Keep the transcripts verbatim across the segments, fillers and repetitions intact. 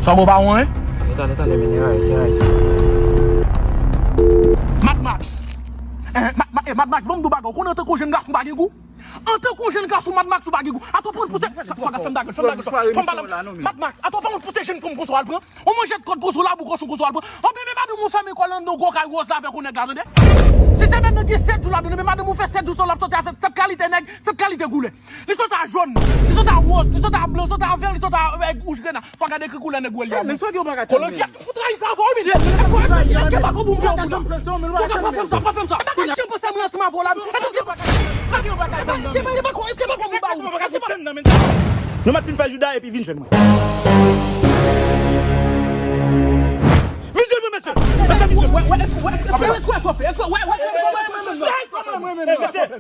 Tango pa won, hein? Tande, tande, tande, men, se ray, se ray. Mad Max. Eh, Ma- Ma- eh, Mad Max, ban m di w bagay. Ou konnen antanke yon jenn gason pa gen gou? Antanke yon jenn gason, Mad Max, ou pa gen gou. Atò, pa w pouse. Sa, sa, fè m dagèl, fè m dagèl, fè m pale. Mad Max, atò, pa w pouse jenn fanm konsa w al pran. Ou manje kòd konsa w labou kòchon konsa w al pran. Ou byen, men madanm ou fèmen kò l anndan gwo kay wòz la avèk yon nèg la, tande. Si semèn nan gen sèt jou ladan, men madanm ou fè sèt jou sa w ap sòti avèk sèt kalite nèg, sèt kalite koulè. Li sot a jòn, li sot a wòz, li sot a blan, li sot a vè, li sot a, eh, wouj grena. Fò gade ki koulè nèg wè li a. Kolondyèt, fout rayi sa avè w, men. Èske pa konn pou m pran pou sa? Fò pa fè m sa, pa fè m sa. Bagay ti anpase m lan ansanm avè w la. Èske pa konn, èske pa konn pou m ba ou? Nou mèt fin fè jouda epi vin jwenn mwen. Vin jwenn mwen, mesye. Mesye, vin jwenn mwen. Mesye,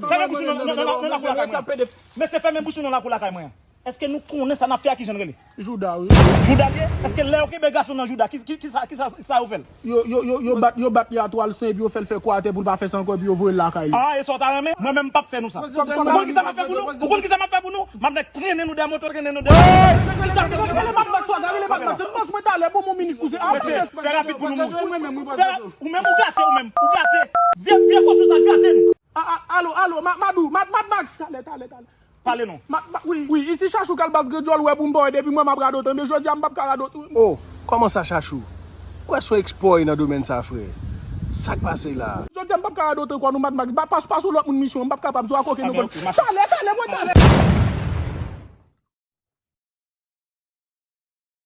fèmen bouch nou nan lakou lakay mwen. Mesye, fèmen bouch nou nan lakou lakay mwen. Èske nou konnen sa n ap fè a ki jan l rele? Jouda, wi. Jouda l ye? Èske lè yo kenbe gason nan jouda, ki, ki, ki sa, ki sa, sa yo fè l? Yo, yo, yo, yo bat, yo bat li a twal san epi yo fè l fè kwa atè pou l pa fè sa ankò epi yo voye l lakay li. Ah, e sa w ta renmen? Mwen menm m p ap fè nou sa. Ou konn ki sa m ap fè pou nou? Ou konn ki sa m ap fè pou nou? M ap nèk trennen nou dèyè moto, trennen nou dèyè. Rele Mad Max, rele Mad Max. Mwen talè, bon, mon minit, kouzen. Mesye, fè rapid pou nou mouri. Fè rap-, ou menm ou gate, ou menm. Ou gate. Vye, vye kòchon sa gate nou. A, a, alo, alo, Ma- Madou, Mad- Mad Max. Talè, talè, talè. Pale non. Ma- ma- wi, wi, isi Chachou k al baz grandyòl wè pou m ba w, depi mwen m ap radote, men jodi a m p ap ka radote. Oh, kòman sa, Chachou? Kwè se yon ekspo w ye nan domèn sa, frè. Sa k pase la? Jodi a m p ap ka radote ankò non, Mad Max. Ba- pas, pas yon lòt moun misyon, m p ap kapab, sou a koke nou konn. Talè, talè, mwen talè.